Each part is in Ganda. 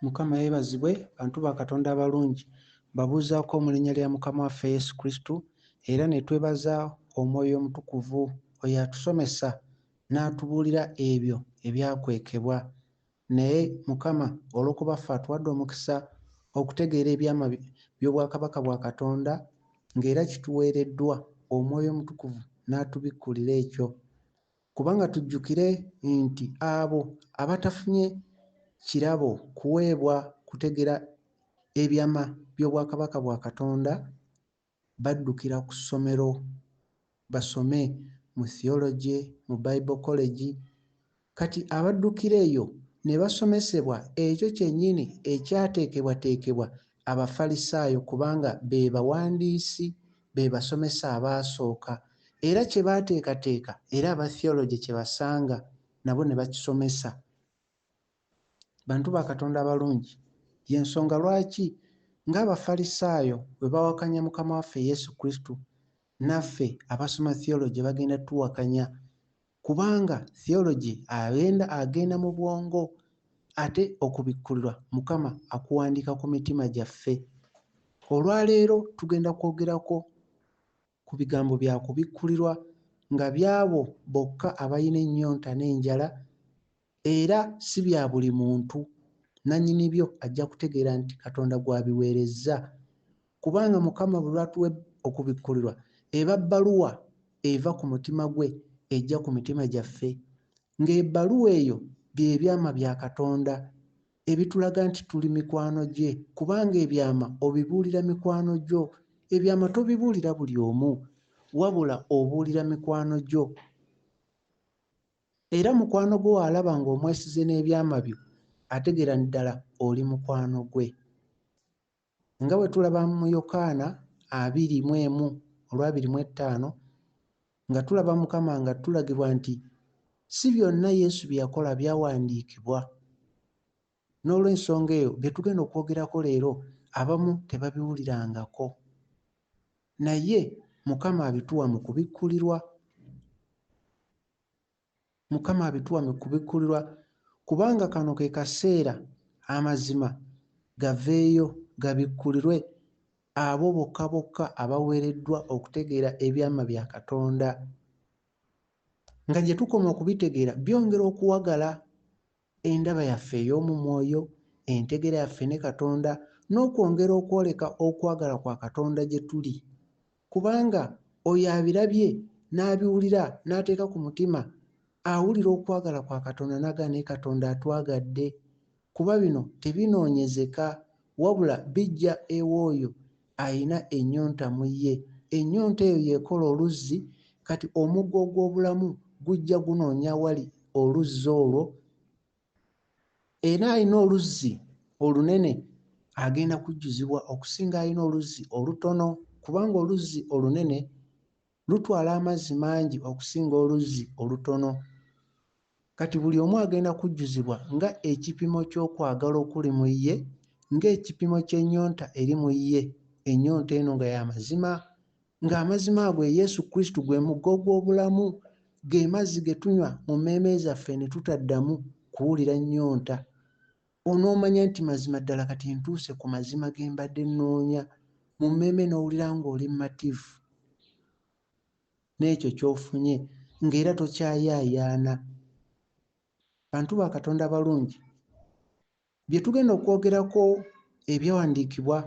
Mukama yeebazibwe bantu ba Katonda abalungi, mbabuuzaako mu linnya lya Mukama waffe Yesu Kristo era ne twebaza Omwoyo Omutukuvu oyo atusomesa n'atubuulira ebyo ebyakwekebwa. Naye Mukama olw'okuba ffe atuwadde omukisa okutegeera ebyama by'obwakabaka bwa Katonda ng'era kituweereddwa Omwoyo Omutukuvu n'atubikkulira ekyo. Kubanga tujjukire nti abo abatafunye kirabo kuweebwa kutegera ebyama by'obwakabaka bwa Katonda baddukira ku ssomero basome mu theology, mu Bible college. Kati abaddukira eyo ne basomesebwa ekyo kyennyini ekyateekebwateekebwa Abafalisaayo kubanga be bawandiisi, be basomesa abaasooka. Era kye baateekateeka era aba theology kye basanga nabo ne bakisomesa. Bantu ba Katonda abalungi, y'ensonga lwaki ng'Abafalisaayo bwe bawakanya Mukama waffe Yesu Kristo, naffe abasoma theology bagenda tuwakanya kubanga theology agenda agenda mu bwongo ate okubikkulirwa Mukama akuwandiika ku mitima gyaffe. Olwaleero tugenda kwogerako ku bigambo bya kubikkulirwa nga by'abo bokka abalina ennyonta n'enjala era si bya buli muntu. Nannyini byo ajja kutegeera nti Katonda gw'abiweerezza. Kubanga Mukama buli lw'atuwa okubikkulirwa eba bbaluwa eva ku mutima gwe ejja ku mitima gyaffe. Ng'ebbaluwa eyo bye byama bya Katonda ebitulaga nti tuli mikwano gye kubanga ebyama obibuulira mikwano gyo. Ebyama tobibuulira buli omu wabula obuulira mikwano gyo. Era mukwano gwo w'alaba ng'omwesize n'ebyama byo ategeera nti ddala oli mukwano gwe. Nga bwe tulaba mu Yokaana 21 olw'25 nga tulaba Mukama nga tulagibwa nti si byonna Yesu bye yakola byawandiikibwa. N'olw'ensonga eyo bye tugenda okwogerako leero abamu tebabiwulirangako. Naye Mukama abituwa mu kubikkulirwa. Mukama abituwa mu kubikkulirwa kubanga kano ke kaseera amazima gaveeyo gabikkulirwe abo bokka bokka abaweereddwa okutegeera ebyama bya Katonda. Nga gye tukoma okubitegeera byongera okuwagala endaba yaffe ey'omu mwoyo, entegeera yaffe ne Katonda, n'okwongera okwoleka okwagala kwa Katonda gye tuli. Kubanga oyo abirabye n'abiwulira n'ateeka ku mutima, awulira okwagala kwa Katonda n'agamba naye Katonda atwagadde. Kuba bino tebinoonyezeka wabula bijja ew'oyo alina ennyonta mu ye. Ennyonta eyo y'ekola oluzzi, kati omugga ogw'obulamu gujja gunoonya awali oluzzi olwo. Era alina oluzzi olunene agenda kujjuzibwa okusinga alina oluzzi olutono kubanga oluzzi olunene lutwala amazzi mangi okusinga oluzzi olutono. Kati buli omu agenda kujjuzibwa nga ekipimo ky'okwagala okuli mu ye, ng'ekipimo ky'ennyonta eri mu ye, ennyonta eno nga ya mazima, ng'amazima ago ye Yesu Kristo gwe mugga ogw'obulamu, ge mazzi ge tunywa mu mmeeme zaffe ne tutaddamu kuwulira nnyonta. Onoomanya nti mazima ddala kati ntuuse ku mazima ge mbadde nnoonya, mu mmeeme n'owulira ng'oli mumativu n'ekyo ky'ofunye, ng'era tokyayaayaana. Bantu ba Katonda abalungi, bye tugenda okwogerako ebyawandiikibwa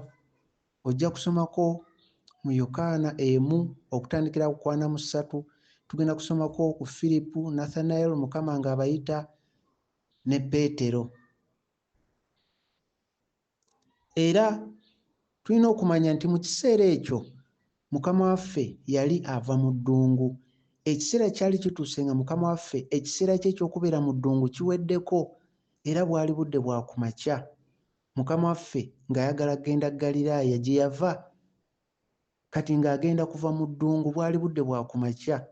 ojja kusomako mu Yokaana 1 okutandikira ku 43, tugenda kusomako ku Firipu, Nathanael, Mukama ng'abayita, ne Peetero. Era tulina okumanya nti mu kiseera ekyo Mukama waffe yali ava mu ddungu. Ekiseera kyali kituuse nga Mukama waffe ekiseera kye eky'okubeera mu ddungu kiweddeko era bwali budde bwa ku makya. Mukama waffe ng'ayagala kugenda Ggaliraaya gye yava kati ng'agenda kuva mu ddungu, bwali budde bwa ku makya.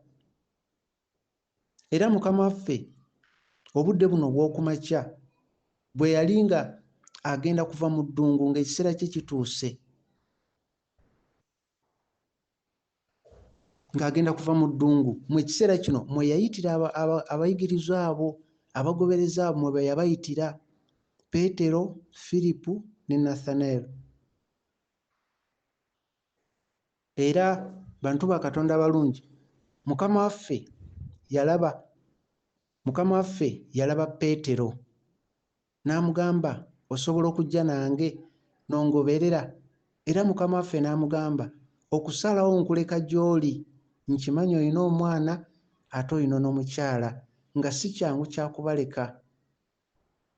Era Mukama waffe obudde buno obw'oku makya bwe yali nga agenda kuva mu ddungu ng'ekiseera kye kituuse, ng'agenda kuva mu ddungu, mu ekiseera kino mwe yayitira abayigirizwa abo, abagoberezi abo mwe yabayitira. Peetero, Firipu ne Nassanayiri. Era bantu ba Katonda abalungi, Mukama waffe yalaba Mukama waffe yalaba Peetero n'amugamba, Osobola okujja nange n'ongoberera? Era Mukama waffe n'amugamba, Okusalawo nkuleka gy'oli, nkimanyi olina omwana ate olina n'omukyala, nga si kyangu kya kubaleka.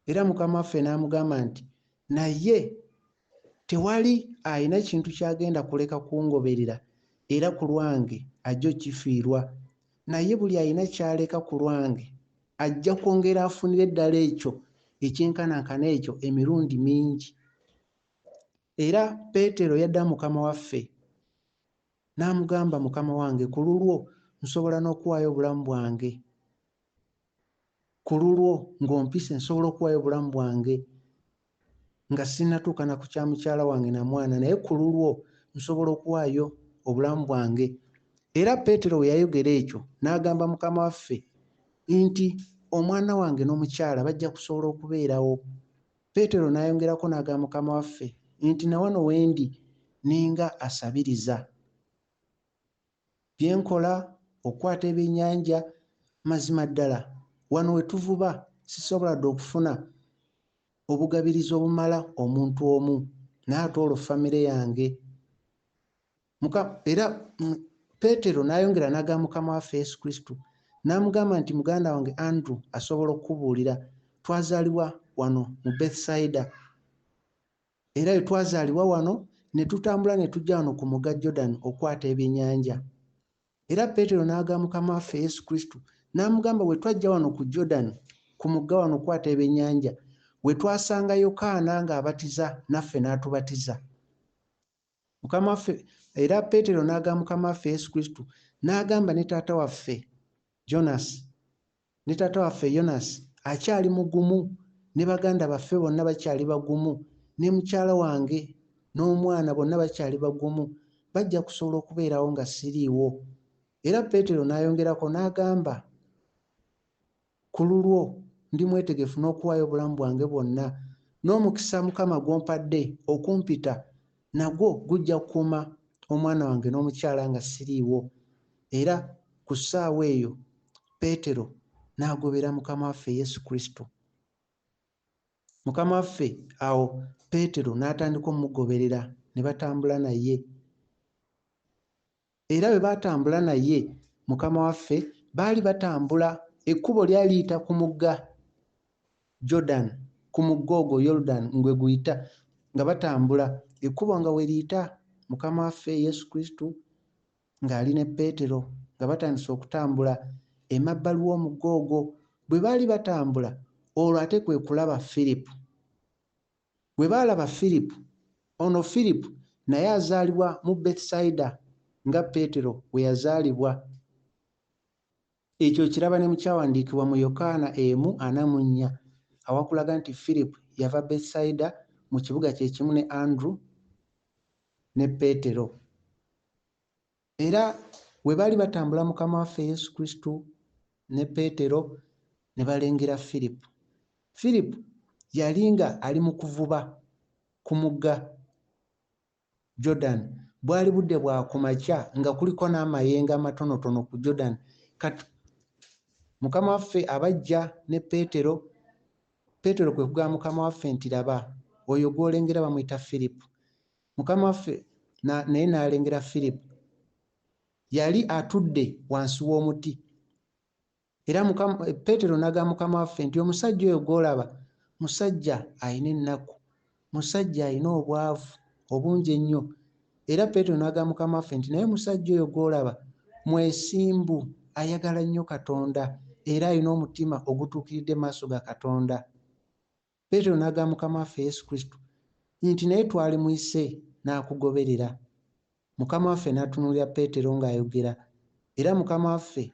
Era Mukama waffe n'amugamba nti, Naye tewali alina kintu ky'agenda kuleka kungoberera era ku lwange ajja okukifiirwa, naye buli alina ky'aleka ku lwange ajja kwongera afunire ddala ekyo ekyenkanankana ekyo emirundi mingi. Era Peetero yaddamu Mukama waffe n'amugamba, Mukama wange, ku lulwo nsobola n'okuwaayo obulamu bwange. Ku lulwo ng'ompise nsobola okuwaayo obulamu bwange nga sinnatuuka na ku kya mukyala wange na mwana, naye ku lulwo nsobola okuwaayo obulamu bwange. Era Peetero bwe yayogera ekyo n'agamba Mukama waffe nti, Omwana wange n'omukyala bajja kusobola okubeerawo. Peetero n'ayongerako n'agamba Mukama waffe nti, Na wano we ndi nninga asabiriza. Bye nkola okukwata ebyennyanja, mazima ddala wano we tuvuba sisobola dda okufuna obugabirizi obumala omuntu omu, naye ate olwo famire yange. Era Peetero n'ayongera n'agamba Mukama waffe Yesu Kristo, n'amugamba nti, Muganda wange Andrew asobola okukubuulira, twazaalibwa wano mu Bethsaida. Era bwe twazaalibwa wano, ne tutambula ne tujja wano ku mugga Jordan okukwata ebyennyanja. Era Peetero n'agamba Mukama waffe Yesu Kristo, n'amugamba bwe twajja wano ku Jordan, ku mugga wano okukwata ebyennyanja, we twasanga Yokaana ng'abatiza naffe n'atubatiza. Mukama waffe, era Peetero n'agamba Mukama waffe Yesu Kristo, n'agamba ne taata waffe Jonas, ne taata waffe Yonasi akyali mugumu, ne baganda baffe bonna bakyali bagumu, ne mukyala wange n'omwana bonna bakyali bagumu, bajja kusobola okubeerawo nga siriiwo. Era Peetero n'ayongerako n'agamba, Ku lulwo ndi mwetegefu n'okuwaayo obulamu bwange bwonna, n'omukisa Mukama gw'ompadde okumpita nagwo gujja kukuuma omwana wange n'omukyala nga siriiwo. Era ku ssaawa eyo Peetero n'agobera Mukama waffe Yesu Kristo. Mukama waffe awo Peetero n'atandika omugoberera ne batambula naye. Era bwe baatambula naye Mukama waffe, baali batambula, ekkubo lyali liyita ku mugga Jordan, ku mugga ogwo Yoludaani ngwe guyita, nga batambula, ekkubo nga we liyita, Mukama waffe Yesu Kristo ng'ali ne Peetero, nga batandise okutambula emabbali w'omugga ogwo. Bwe baali batambula, olwo ate kwe kulaba Firipo. Bwe baalaba Firipo, ono Firipo naye azaalibwa mu Bethsaida nga Peetero bwe yazaalibwa. Ekyo okiraba ne mu kyawandiikibwa mu Yokaana emu ana mu nnya, awakulaga nti Firipo yava Bethsaida mu kibuga kye kimu ne Andrew ne Peetero. Era bwe baali batambula Mukama waffe Yesu Kristo ne Peetero ne balengera Firipo. Firipo yali nga ali mu kuvuba ku mugga Jordan. Bwali budde bwa ku makya nga kuliko n'amayengo amatonotono ku Jordan. Kati Mukama waffe abajja ne Peetero, Peetero kwe kugamba Mukama waffe nti, Laba, oyo gw'olengera bamuyita Firipo. Mukama waffe naye n'alengera Firipo. Yali atudde wansi w'omuti. Era Peetero n'agamba Mukama waffe nti, Omusajja oyo gw'olaba musajja alina ennaku, musajja alina obwavu obungi ennyo. Era Peetero n'agamba Mukama waffe nti, Naye omusajja oyo gw'olaba mwesimbu, ayagala nnyo Katonda, era alina omutima ogutuukiridde mu maaso ga Katonda. Peetero n'agamba Mukama waffe Yesu Kristo nti, Naye twalimuyise n'akugoberera. Mukama waffe n'atunuulira Peetero ng'ayogera, era Mukama waffe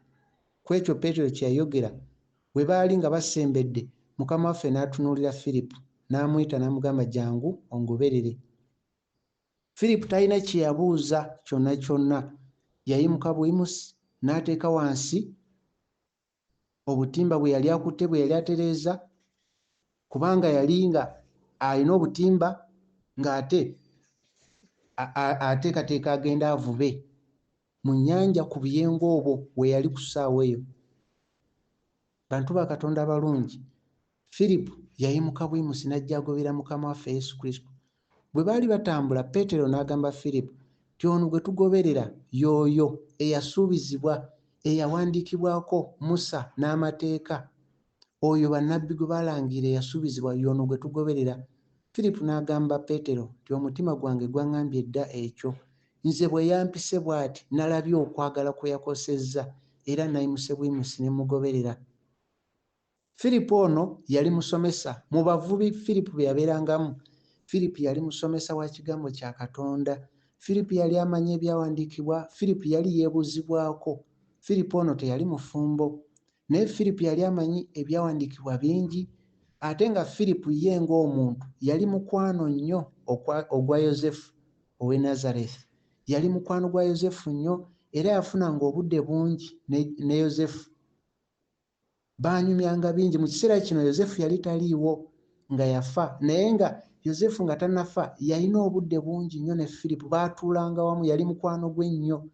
ku ekyo Peetero kye yayogera, bwe baali nga basembedde, Mukama waffe n'atunuulira Firipo, n'amuyita n'amugamba, Jangu ongoberere. Firipo talina kye yabuuza kyonna kyonna. Yayimuka buyimusi n'ateeka wansi obutimba bwe yali akutte bwe yali atereeza, Kubanga yali nga alina obutimba ng'ate ateekateeka agenda avube mu nnyanja ku buyengo obwo we yali ku ssaawa eyo. Bantu ba Katonda abalungi, Firipo yayimuka bwimusi n'ajja agobera Mukama waffe Yesu Kristo. Bwe baali batambula, Peetero n'agamba Firipo nti, Ono gwe tugoberera y'oyo eyasuubizibwa, eyawandiikibwako Musa n'amateeka. Oyo bannabbi gwe baalangira eyasuubizibwa y'ono gwe tugoberera. Firipo n'agamba Peetero nti, Omutima gwange gwaŋŋambye dda ekyo. Nze bwe yampise bw'ati, nalabye okwagala kwe yakosezza, era nayimuse bwimusi ne mmugoberera. Firipo ono yali musomesa. Mu bavubi Firipo be yabeerangamu, Firipo yali musomesa wa kigambo kya Katonda. Firipo yali amanyi ebyawandiikibwa. Firipo yali yeebuuzibwako. Firipo ono teyali mufumbo. Naye Firipo yali amanyi ebyawandiikibwa bingi, ate nga Firipo ye ng'omuntu yali mukwano nnyo ogwa Yozefu ow'e Nazareth. Yali mukwano gwa Yozefu nnyo era yafunanga obudde bungi ne Yozefu. Baanyumyanga bingi. Mu kiseera kino Yozefu yali taliiwo nga yafa, naye nga Yozefu nga tannafa yalina obudde bungi nnyo ne Firipo. Baatuulanga wamu, yali mukwano gwe nnyo.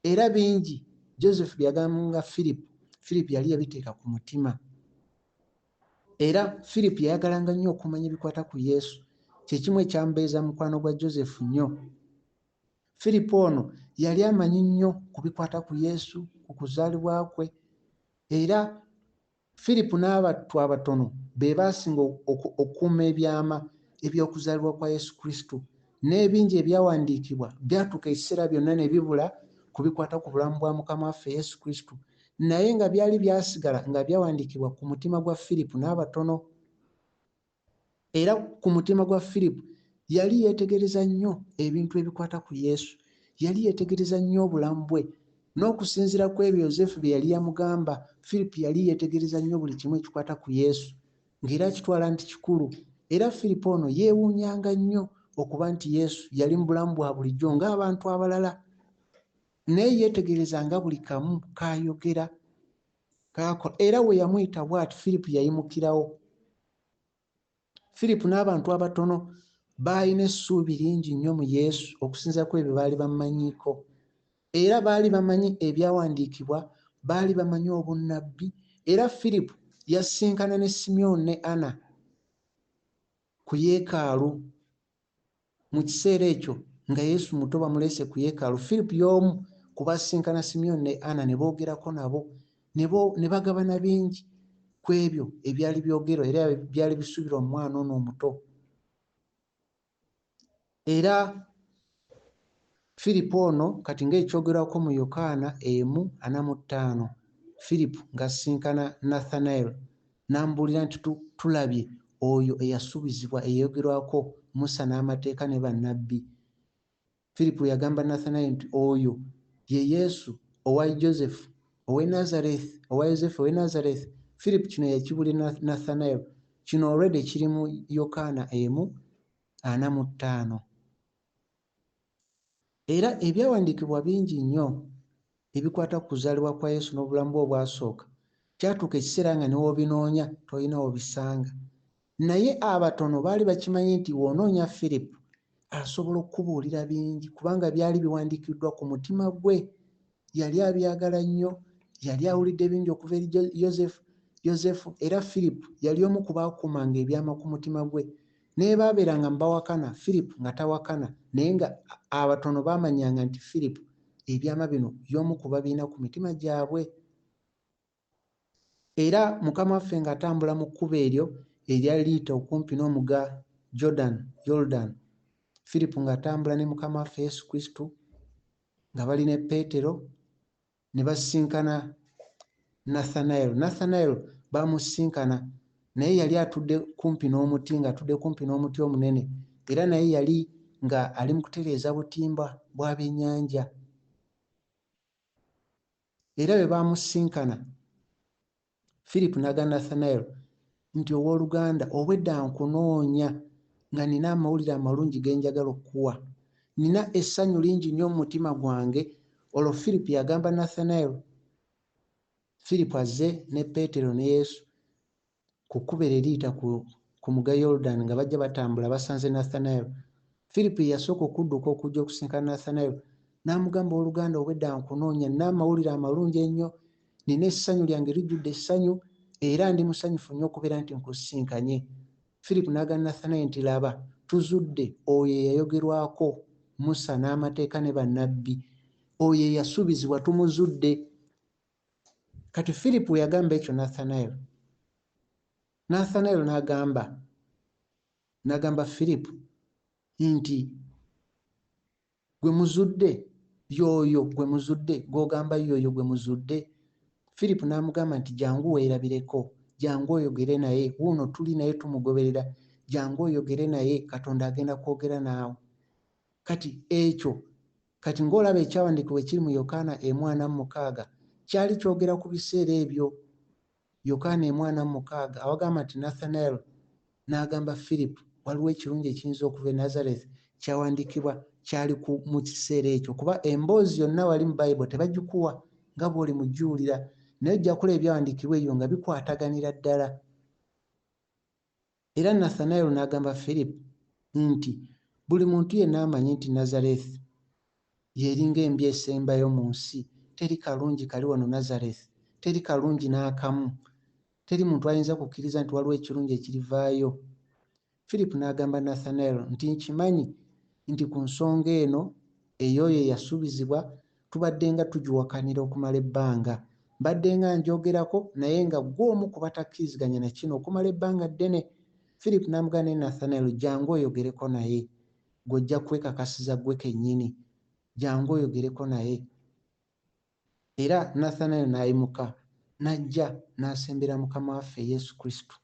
Era bingi Joseph bye yagambanga Firipo, Firipo yali yabiteeka ku mutima. Era Firipo yayagalanga nnyo okumanya ebikwata ku Yesu. Kye kimu ekyambeeza mukwano gwa Joseph nnyo. Firipo ono yali amanyi nnyo ku bikwata ku Yesu, ku kuzaalibwa kwe. Era Firipo n'abantu abatono be baasinga okukuuma ebyama eby'okuzaalibwa kwa Yesu Kristo. N'ebingi ebyawandiikibwa byatuuka ekiseera byonna ne bibula ku bikwata ku bulamu bwa Mukama waffe Yesu Kristo. Naye nga byali byasigala nga byawandiikibwa ku mutima gwa Firipo n'abatono. Era ku mutima gwa Firipo yali yeetegereza nnyo ebintu ebikwata ku Yesu. Yali yeetegereza nnyo obulamu bwe. N'okusinziira ku ebyo Yozefu bye yali yamugamba, Firipo yali yeetegereza nnyo buli kimu ekikwata ku Yesu, ng'era akitwala nti kikulu. Era Firipo ono yeewuunyanga nnyo okuba nti Yesu yali mu bulamu bwa bulijjo ng'abantu abalala. Naye yeetegerezanga buli kamu k'ayogera, k'akola. Era we yamuyita bw'ati, Firipo yayimukirawo. Firipo n'abantu abatono baalina essuubi lingi nnyo mu Yesu okusinziira ku ebyo baali bamumanyiiko. Era baali bamanyi ebyawandiikibwa, baali bamanyi obunnabbi, era Firipo yasisinkana ne Simyoni ne Ana ku yeekaalu. Mu kiseera ekyo nga Yesu muto bamuleese ku yeekaalu, Firipo y'omu ku baasisinkana Simyoni ne Ana ne boogerako nabo, ne bagabana bingi ku ebyo ebyali byogerwa era byali bisuubirwa mu mwana ono omuto. Era Firipo ono kati ng'ekyogerwako mu Yokaana emu ana mu ttaano, Firipo ng'asisinkana Nathanael n'amubuulira nti tulabye oyo eyasuubizibwa eyayogerwako Musa n'amateeka ne bannabbi. Firipo yagamba Nathanael nti oyo ye Yesu owa Joseph ow'e Nazareth, owa Yosefu ow'e Nazareth. Firipo kino yakibuulira Nathanael. Kino already kiri mu Yokaana emu ana mu ttaano. Era ebyawandiikibwa bingi nnyo ebikwata ku kuzaalibwa kwa Yesu n'obulamu bwe obwasooka. Kyatuuka ekiseera nga ne w'obinoonya tolina w'obisanga. Naye abatono baali bakimanyi nti w'onoonya Firipo asobola okukubuulira bingi kubanga byali biwandiikiddwa ku mutima gwe. Yali abyagala nnyo, yali awulidde bingi okuva eri Yosefu, era Firipo yali omu ku baakuumanga ebyama ku mutima gwe. Ne bwe baabeeranga mu bawakana, Firipo nga tawakana, naye nga abatono baamanyanga nti Firipo ebyama bino y'omu ku babirina ku mitima gyabwe. Era Mukama waffe ng'atambula mu kkubo eryo eryali liyita okumpi n'omugga Jordan, Yoludaani, Firipo ng'atambula ne Mukama waffe Yesu Kristo, nga bali ne Peetero, ne basisinkana Nathanael. Nathanael baamusisinkana naye yali atudde kumpi n'omuti, ng'atudde kumpi n'omuti omunene, era naye yali nga ali mu kutereeza butimba bwa byennyanja. Era bwe baamusisinkana, Firipo n'agamba Nassanayeli nti, Ow'oluganda, obwedda nkunoonya nga nnina amawulire amalungi ge njagala okukuwa. Nnina essanyu lingi nnyo mu mutima gwange. Olwo Firipo yagamba Nassanayeli. Firipo azze ne Peetero ne Yesu ku kkubo eryo eriyita ku ku mugga Yoludaani nga bajja batambula basanze Nassanayiri. Firipo ye yasooka okudduka okujja okusisinkana Nassanayiri n'amugamba, Owooluganda, obwedda nkunoonya, nnina amawulire amalungi ennyo, nnina essanyu lyange lijjudde essanyu, era ndi musanyufu nnyo okubeera nti nkusisinkanye. Firipo n'agamba Nassanayiri nti, Laba, tuzudde oyo eyayogerwako Musa n'amateeka ne bannabbi, oyo eyasuubizibwa tumuzudde. Kati Firipo we yagamba ekyo Nassanayiri, Nassanayiri n'agamba Firipo nti, Gwe muzudde y'oyo gwe muzudde, gw'ogamba y'oyo gwe muzudde. Firipo n'amugamba nti, Jangu weerabireko, jangu oyogere naye, wuuno tuli naye tumugoberera, jangu oyogere naye, Katonda agenda kwogera naawe. Kati ekyo, kati ng'olaba ekyawandiikibwa ekiri mu Yokaana 1:46, kyali kyogera ku biseera ebyo. Yokaana 1:46, awagamba nti Nathanael n'agamba Firipo, waliwo ekirungi ekiyinza okuva e Nazareth, kyawandiikibwa kyali mu kiseera ekyo, kuba emboozi yonna wali mu Bayibuli tebagikuwa nga bw'oli mugiwulira, naye ojja kulaba ebyawandiikibwa ebyo nga bikwataganira ddala. Era Nathanael n'agamba Firipo nti, buli muntu yenna amanyi nti Nazareth y'eringa embi esembayo mu nsi, teri kalungi kali wano Nazareth, teri kalungi n'akamu, teri muntu ayinza kukkiriza nti waliwo ekirungi ekirivaayo. Firipo n'agamba Nathanael nti, nkimanyi nti ku nsonga eno ey'oyo eyasuubizibwa tubadde nga tugiwakanira okumala ebbanga. Mbadde nga njogerako naye nga ggwe omu ku batakkiriziganya na kino okumala ebbanga ddene. Firipo n'amugamba ne Nathanael, jangu oyogereko naye, ggwe ojja kwekakasiza ggwe kennyini, jangu oyogereko naye. Era Nathanael n'ayimuka n'ajja n'asembera Mukama waffe Yesu Kristo.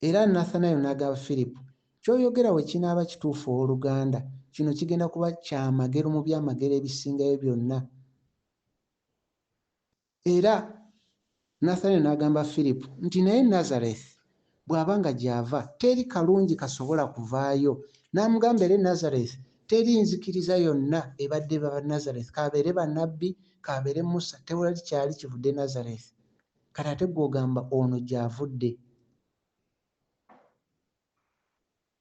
Era Nathanael n'agamba Firipo, ky'oyogera we kinaaba kituufu owooluganda, kino kigenda kuba kyamagero mu byamagero ebisingayo byonna. Era Nathanael n'agamba Firipo nti, naye Nazareth bw'aba nga gy'ava, teri kalungi kasobola kuvaayo. N'amugamba era e Nazareth teri nzikiriza yonna ebadde baba Nazareth, k'abeere bannabbi, k'abeere Musa, tewali kyali kivudde Nazareth. Kati ate gw'ogamba ono gy'avudde.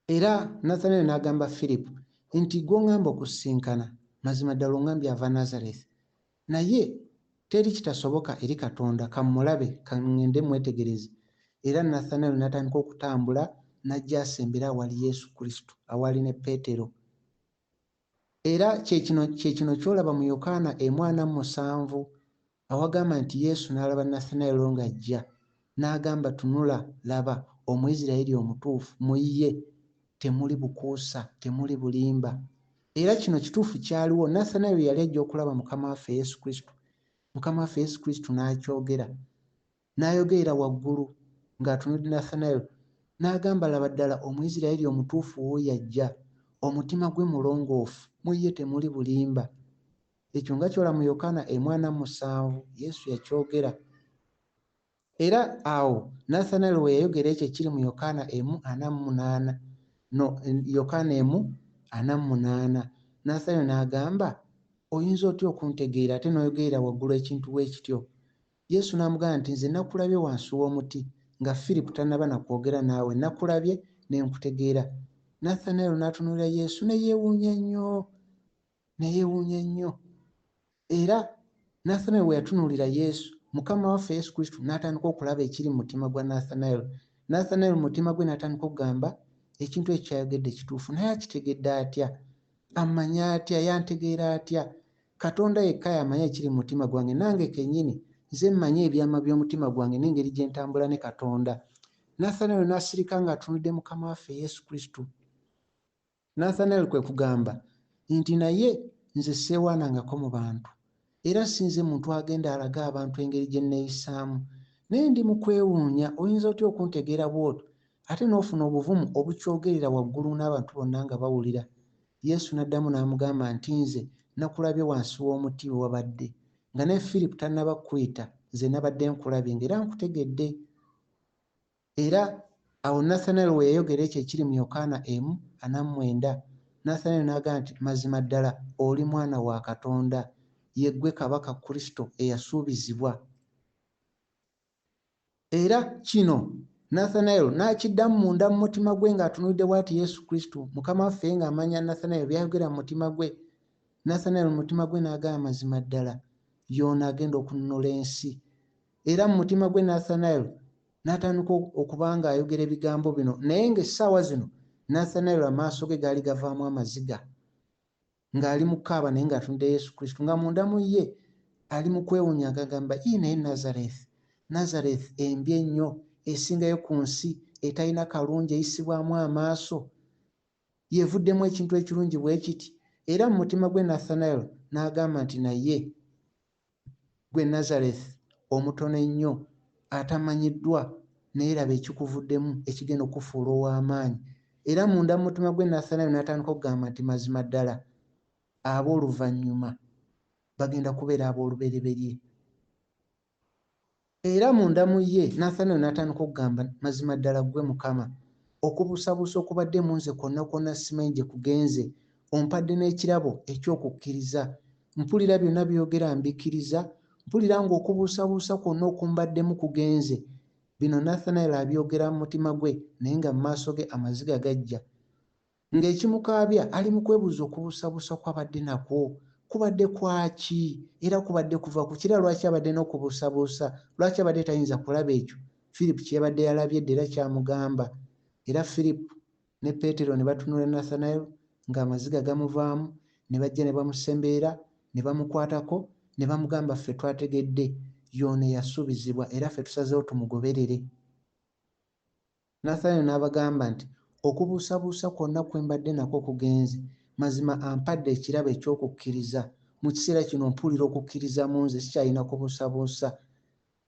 Era Nathanael n'agamba Firipo nti, gw'oŋŋamba okusisinkana, mazima ddala oŋŋambye ava Nazareth. Naye teri kitasoboka eri Katonda, ka mmulabe, ka ŋŋende mmwetegereze. Era Nathanael n'atandika okutambula n'ajja asembere awali Yesu Kristo, awali ne Peetero. Era kye kino ky'olaba mu Yokaana 1:47, awagamba nti Yesu n'alaba Nathanael ng'ajja, n'agamba, tunula, laba, Omuyisirayiri omutuufu, mu ye temuli bukuusa, temuli bulimba. Era kino kituufu kyaliwo, Nathanael yali ajja okulaba Mukama waffe Yesu Kristo. Mukama waffe Yesu Kristo n'akyogera, n'ayogerera waggulu ng'atunudde Nathanael, n'agamba, laba ddala Omuyisirayiri omutuufu wuuyo ajja, omutima gwe mulongoofu, mu ye temuli bulimba. Ekyo nga ky'olaba mu Yokaana 1:47, Yesu yakyogera. Era awo Nathanael we yayogera ekyo ekiri mu Yokaana 1:48, no, Yokaana 1:48, Nathanael n'agamba, oyinza otya okuntegeera ate n'oyogerera waggulu ekintu bwe kityo? Yesu n'amugamba nti, nze nakulabye wansi w'omuti nga Firipo tannaba na kwogera naawe, nakulabye ne nkutegeera. Nathanael n'atunuulira Yesu ne yeewuunya nnyo, ne yeewuunya nnyo. Era Nathanael we yatunuulira Yesu, Mukama waffe Yesu Kristo n'atandika okulaba ekiri mu mutima gwa Nathanael. Nathanael mu mutima gwe n'atandika okugamba, ekintu ekyo ky'ayogedde kituufu, naye akitegedde atya? Amanyi atya? Yantegeera atya? Katonda yekka y'amanyi ekiri mu mutima gwange, nange kennyini nze mmanyi ebyama by'omutima gwange n'engeri gye ntambula ne Katonda. Nathanael n'asirika ng'atunudde Mukama waffe Yesu Kristo. Nathanael kwe kugamba nti, naye nze seewaanangako mu bantu, era si nze muntu agenda alaga abantu engeri gye nneeyisaamu. Naye ndi mu kwewuunya, oyinza otya okuntegeera bw'otyo ate n'ofuna obuvumu obukyogerera waggulu n'abantu bonna nga bawulira? Yesu n'addamu n'amugamba nti, nze nakulabye wansi w'omuti we wabadde, nga ne Firipo tannaba kukuyita, nze nabadde nkulabye ng'era nkutegedde. Era awo Nathanael we yayogera ekyo ekiri mu Yokaana 1:49, Nathanael n'agamba nti, mazima ddala oli mwana wa Katonda, ye ggwe Kabaka Kristo eyasuubizibwa. Era kino Nassanayiri n'akiddamu munda mu mutima gwe ng'atunuulidde bw'ati Yesu Kristo, Mukama waffe ng'amanya Nassanayiri by'ayogera mu mutima gwe. Nassanayiri mu mutima gwe n'agamba, mazima ddala y'ono agenda okununula ensi. Era mu mutima gwe Nassanayiri n'atandika okuba ng'ayogera ebigambo bino, naye ng'essaawa zino Nassanayiri amaaso ge gaali gavaamu amaziga, ng'ali mu kukaaba naye ng'atunudde Yesu Kristo, nga munda mu ye ali mu kwewuunya ng'agamba, ii naye Nazareth, Nazareth embi ennyo esingayo ku nsi, etalina kalungi, eyisibwamu amaaso, yeevuddemu ekintu ekirungi bwe kiti. Era mu mutima gwe Nassanayiri n'agamba nti, naye gwe Nazareth omutono ennyo atamanyiddwa, naye laba ekikuvuddemu ekigenda okukufuula ow'amaanyi. Era munda mu mutima gwe Nassanayiri n'atandika okugamba nti, mazima ddala ab'oluvannyuma bagenda kubeera ab'olubereberye. Era munda mu ye Nassanayiri n'atandika okugamba, mazima ddala ggwe Mukama, okubuusabuusa okubadde mu nze kwonna kwonna simanyi gye kugenze, ompadde n'ekirabo eky'okukkiriza. Mpulira byonna by'oyogera mbikkiriza, mpulira ng'okubuusabuusa kwonna okumbaddemu kugenze. Bino Nassanayiri abyogera mu mutima gwe, naye nga mu maaso ge amaziga gajja. Ng'ekimukaabya ali mu kwebuuza okubuusabuusa kw'abadde nakwo kubadde kwaki, era kubadde kuva ku kira. Lwaki abadde n'okubuusabuusa? Lwaki abadde tayinza kulaba ekyo Philip kye yabadde yalabye edda era kyamugamba? Era Philip ne Peetero ne batunula Nassanayiri ng'amaziga gamuvaamu, ne bajja ne bamusemberera ne bamukwatako ne bamugamba, ffe twategedde y'ono eyasuubizibwa era ffe tusazeewo tumugoberere. Nassanayiri n'abagamba nti, okubuusabuusa kwonna kwe mbadde nakwo kugenze, mazima ampadde ekirabo eky'okukkiriza. Mu kiseera kino mpulira okukkiriza mu nze, sikyalina kubuusabuusa.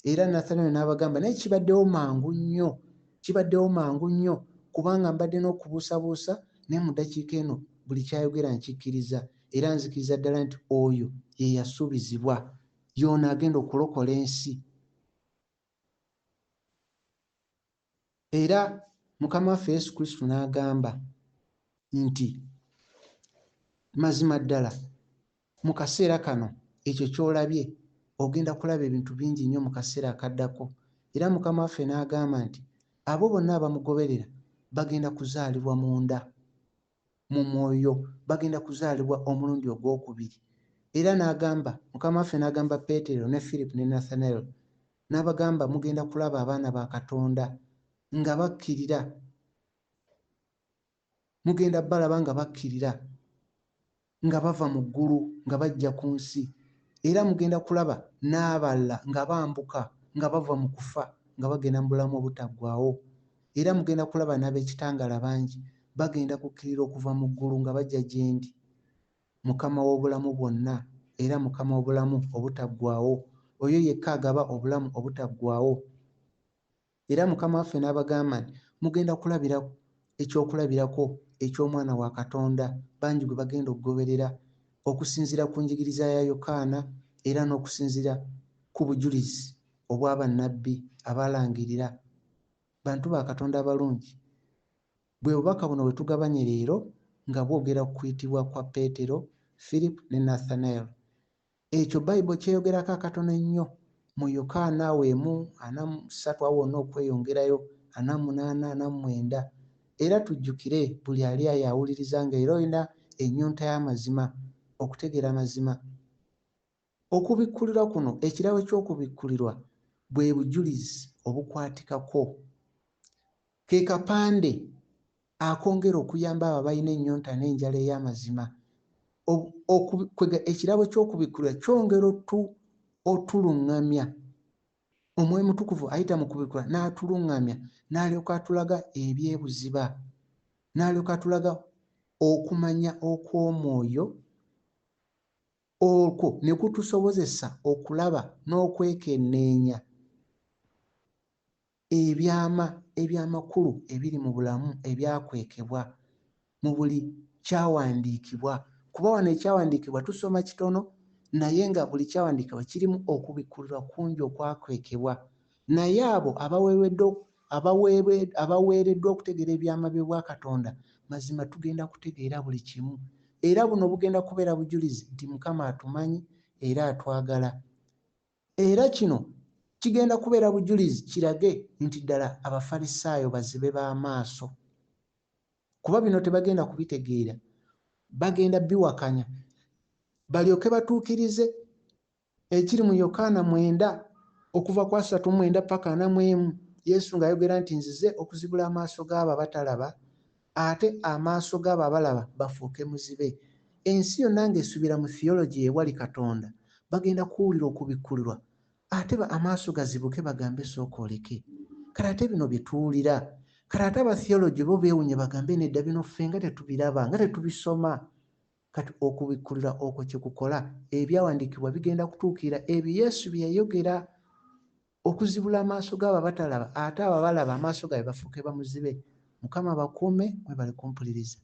Era Nassanayiri n'abagamba, naye kibaddewo mangu nnyo, kibaddewo mangu nnyo, kubanga mbadde n'okubuusabuusa, naye mu ddakiika eno buli ky'ayogera nkikkiriza, era nzikiriza ddala nti oyo ye yasuubizibwa, y'ono agenda okulokola ensi. Era Mukama waffe Yesu Kristo n'agamba nti, mazima ddala mu kaseera kano ekyo ky'olabye ogenda kulaba ebintu bingi nnyo mu kaseera akaddako. Era Mukama waffe n'agamba nti abo bonna abamugoberera bagenda kuzaalibwa munda mu mwoyo, bagenda kuzaalibwa omulundi ogwokubiri. Era n'agamba, Mukama waffe n'agamba Peetero ne Philip ne Nathanael, n'abagamba mugenda kulaba abaana ba Katonda nga bakkirira, mugenda balaba nga bakkirira nga bava mu ggulu nga bajja ku nsi, era mugenda kulaba n'abalala nga bambuka nga bava mu kufa nga bagenda mu bulamu obutaggwaawo, era mugenda kulaba n'ab'ekitangaala bangi bagenda kukkirira okuva mu ggulu nga bajja gye ndi, Mukama w'obulamu bwonna era Mukama w'obulamu obutaggwaawo, oyo yekka agaba obulamu obutaggwaawo. Era Mukama waffe n'abagamba nti mugenda kulabira ekyokulabirako eky'omwana wa Katonda bangi gwe bagenda okugoberera okusinziira ku njigiriza ya Yokaana era n'okusinziira ku bujulizi obw'abannabbi abalangirira. Bantu ba Katonda abalungi, bwe bubaka buno bwe tugabanye leero nga bwogera ku kuyitibwa kwa Peetero, Philip ne Nathanael. Ekyo Bayibuli kyeyogerako akatono ennyo mu Yokaana awo 1:43 awo wonna okweyongerayo 48 49. Era tujjukire buli ali ayo awuliriza nga era olina ennyonta y'amazima, okutegeera amazima. Okubikkulirwa kuno, ekirabo ky'okubikkulirwa bwe bujulizi obukwatikako. Ke kapande akongera okuyamba abo abalina ennyonta n'enjala ey'amazima. Ekirabo ky'okubikkulirwa kyongera otuluŋŋamya. Omwoyo Mutukuvu ayita mu kubikkulirwa n'atuluŋŋamya, n'alyoka atulaga ebyebuziba, n'alyoka atulaga okumanya okw'omwoyo, okwo ne kutusobozesa okulaba n'okwekenneenya ebyama eby'amakulu ebiri mu bulamu ebyakwekebwa mu buli kyawandiikibwa. Kuba wano ekyawandiikibwa tusoma kitono, naye nga buli kyawandiikibwa kirimu okubikkulirwa kungi okwakwekebwa. Naye abo abaweereddwa okutegeera ebyama by'obwakatonda, mazima tugenda kutegeera buli kimu. Era buno bugenda kubeera bujulizi nti Mukama atumanyi era atwagala. Era kino Kigenda kubeera bujulizi kirage nti ddala Abafalisaayo bazibe b'amaaso, kuba bino tebagenda kubitegeera, bagenda biwakanya balyoke batuukirize ekiri mu Yokaana 9 okuva ku 39 paka 41, Yesu ng'ayogera nti nzize okuzibula amaaso g'abo abatalaba, ate amaaso g'abo abalaba bafuuke muzibe. Ensi yonna ng'esuubira mu theology ewali Katonda, bagenda kuwulira okubikkulirwa ate amaaso gazibuke bagambe sooka oleke. Kale ate bino bye tuwulira, kale ate aba theology bo beewuunye bagambe nedda bino ffe nga tetubiraba, nga tetubisoma. Kati okubikkulirwa okwo kye kukola, ebyawandiikibwa bigenda kutuukirira ebyo Yesu bye yayogera, okuzibula amaaso g'abo abatalaba ate abo abalaba amaaso gaabwe bafuuke bamuzibe. Mukama abakuume, mwebale kumpuliriza.